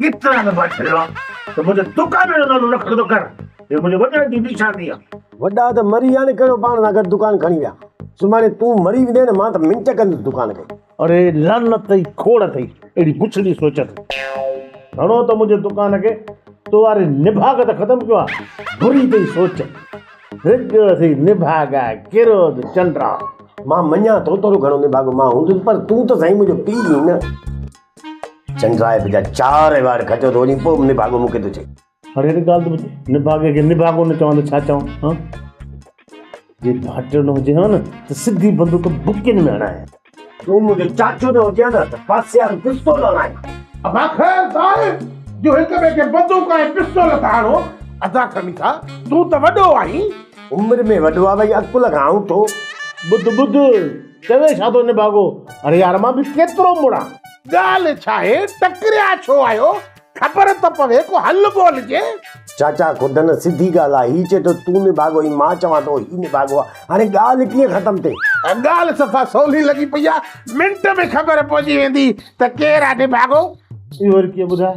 ڪيترا دفعا چيو آ ته منهنجي دڪان جو نالو نه کڻندو ڪر، اهو منهنجي وڏڙن جي نشاني آ. وڏا ته مري ويا نه ڪهڙو پاڻ سان گڏ دڪان کڻي ويا. سڀاڻي تون مري ويندين نه مان ته منٽ ڪندس دڪان کي. اڙي لعنت اٿئي کوڙ اٿئي اهڙي بڇڙي سوچ اٿئي. گهڻو ته منهنجي دڪان کي تو واري نڀاڳ ته ختم ڪيو آ. بري اٿئي سوچ. رڳو اٿئي نڀاڳا ڪروڌ چنڊا. مان مڃان ٿو ٿورو گهڻو نڀاڳو مان هوندس پر تون ته سائين منهنجو پيء آهين نه. چنڊرائپ جا چار ايوارڊ کٽيو ٿو وڃين پوء به نڀاڳو مون کي ٿو چئين. هاڻي هڪ ڳالهه ته ٻڌ، نڀاڳي کي نڀاڳو نه چوان ته ڇا چوان هان؟ جي ڀاٽيو نه هجي ها نه ته سڌي بندوق بڪين ۾ هڻايان. تون منهنجو چاچو نه هجين ها نه ته پاسي وارو پستول هڻايان. ابا خير ته آهي جو هڪ ٻئي کي بندوق ۽ پستول ٿا هڻو. ادا خميسا تون ته وڏو آهين. عمر ۾ وڏو آ ڀئي عقل کان آئون ٿو. ٻڌ ٻڌ چوي ڇا ٿو نڀاڳو. اڙي يار مان به ڪيترو مڙان. ڳالهه ڇاهي ٽڪريا ڇو آهيو خبر ته پوي ڪو حل ڳولجي. چاچا خدن سڌي ڳالهه آ هي چئي ٿو تون نڀاڳو آهين مان چوان ٿو هي نڀاڳو آ هاڻي ڳالهه ڪيئن ختم ٿئي. ڳالهه صفا سولي لڳي پئي آ منٽ ۾ خبر پئجي ويندي ته ڪير آ نڀاڳو. اهو وري ڪيئن ٻڌاء.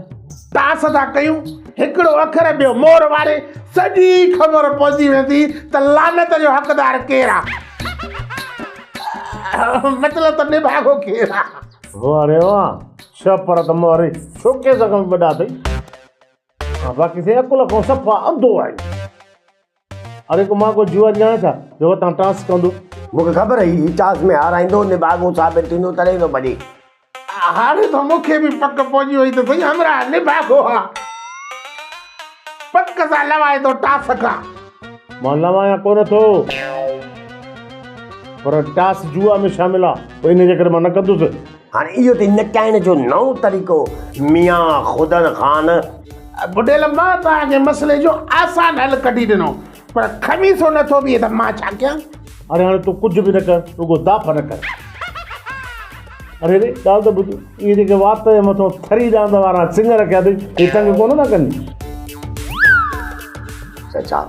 ٽاس ٿا ڪيون هڪڙو اکر ٻيو مور واري سڄي خبر پئجي ويندي ته لعنت جو حقدار ڪير آ. مطلب ته نڀاڳو ڪير آ. واه ري واه ڇهه پر ته موري شوڪيس کان به وڏا اٿئي. ها باقي سائين عقل کان صفا انڌو آهين. اڙي ڪو مان ڪو جوئا ڄاڻان ڇا جو وتان ٽاس ڪندو. مون کي خبر هئي هي ٽاس ۾ هارائيندو نڀاڳو ثابت ٿيندو تڏهن ٿو ڀڄي. هاڻي ته مون کي به پڪ پئجي وئي ته سائين همراهه نڀاڳو آ. پڪ سان لوائي ٿو ٽاس کان. مان لوايان ڪونه ٿو پر ٽاس جوا ۾ شامل آ پوء ان جي ڪري مان نه ڪندس. هاڻي اهو اٿئي نٽائڻ جو نئون طريقو ميان خدن خان. ٻڍيل مان توهان کي مسئلي جو آسان حل ڪڍي ڏنو پر خميسو نه ٿو بيهي ته مان ڇا ڪيان؟ اڙي هاڻي تون ڪجهه به نه ڪر رڳو داڦ نه ڪر. اڙي ري ڳالهه ته ٻڌ اهي جيڪي وات جي مٿو ٿري ڏاند وارا سڱ رکيا اٿئي اهي تنگ ڪونه ٿا ڪن؟ چاچا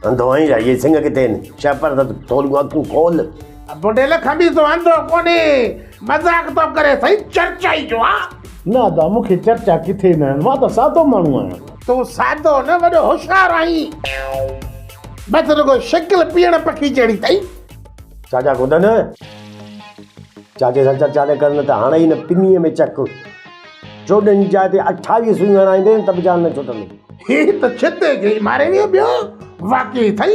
انڌو آهين ڇا اهي سڱ ڪٿي آهن شهپر ته ٿوريون اکيون کول. ٻڍيل خميسو انڌو ڪونهي مذاق ٿو ڪري سائين چرچا ئي جو آ. نه ادا مون کي چرچا ڪٿي نه آهن مان ته سادو ماڻهو آهيان. تون سادو نه وڏو هوشيار آهين بس رڳو شڪل پيئڻ پکي جهڙي اٿئي. چاچا خدن چاچي سان چرچا نه ڪر نه ته هاڻي ئي نه پنيء ۾ چڪ 14 جي جاء تي 28 سوئيون هڻائيندين ته به جان نه ڇٽندي. هي ته ڇتي کي ئي ماري ويو ٻيو واقعي اٿئي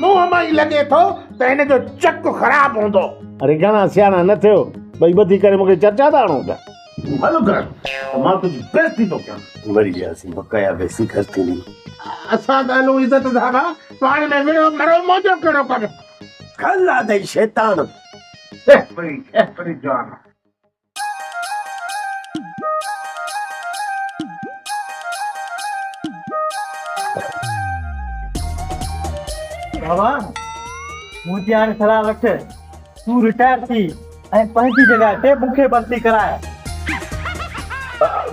منهن مان ئي لڳي ٿو ته هن جو چڪ خراب هوندو. اڙي گهڻا سياڻا نه ٿيو ٻئي ٻڌي ڪري مون کي چرچا ٿا هڻو پيا. تون هل گهر ته مان تنهنجي بيعزتي ٿو ڪيان. مري وياسين بقايا بيعزتي گهر ٿيندي. اسان ته هلون عزت سان ڀاء پاڻ ۾ وڙهو مرو منهنجو ڪهڙو ڪم. کل اٿئي شيطان. شهپري شهپري جوان. بابا منهنجي هاڻي صلاح وٺ تون رٽائر ٿي ۽ پنهنجي جڳهه تي مون کي ڀرتي ڪراء.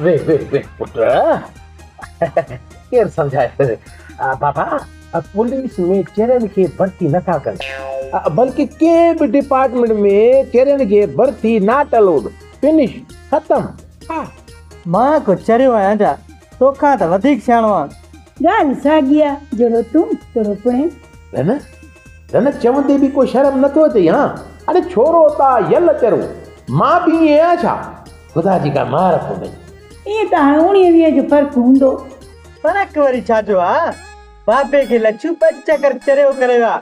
ويهه ويهه ويهه پٽ ڪير سمجهائي بابا پوليس ۾ چرين کي ڀرتي نٿا ڪن بلڪه ڪنهن به ڊپارٽمينٽ ۾ چرين کي ڀرتي not allowed finish ختم. ها مان ڪو چريو آهيان ڇا توکان ته وڌيڪ سياڻو آهيان. ڳالهه ساڳي آ جهڙو تون تهڙو پڻهين. نه نه نه نه چوندي به ڪو شرم نٿو اچئي هان اڙي ڇورو تا يل چرو مان به ائين آهيان ڇا خدا جي ڪا مار پوندئي. ائين ته هاڻي اوڻيهه ويهه جو فرق هوندو. فرق وري ڇا جو آ بابي کي لڇو ٻه چڪر چريو ڪري ويا.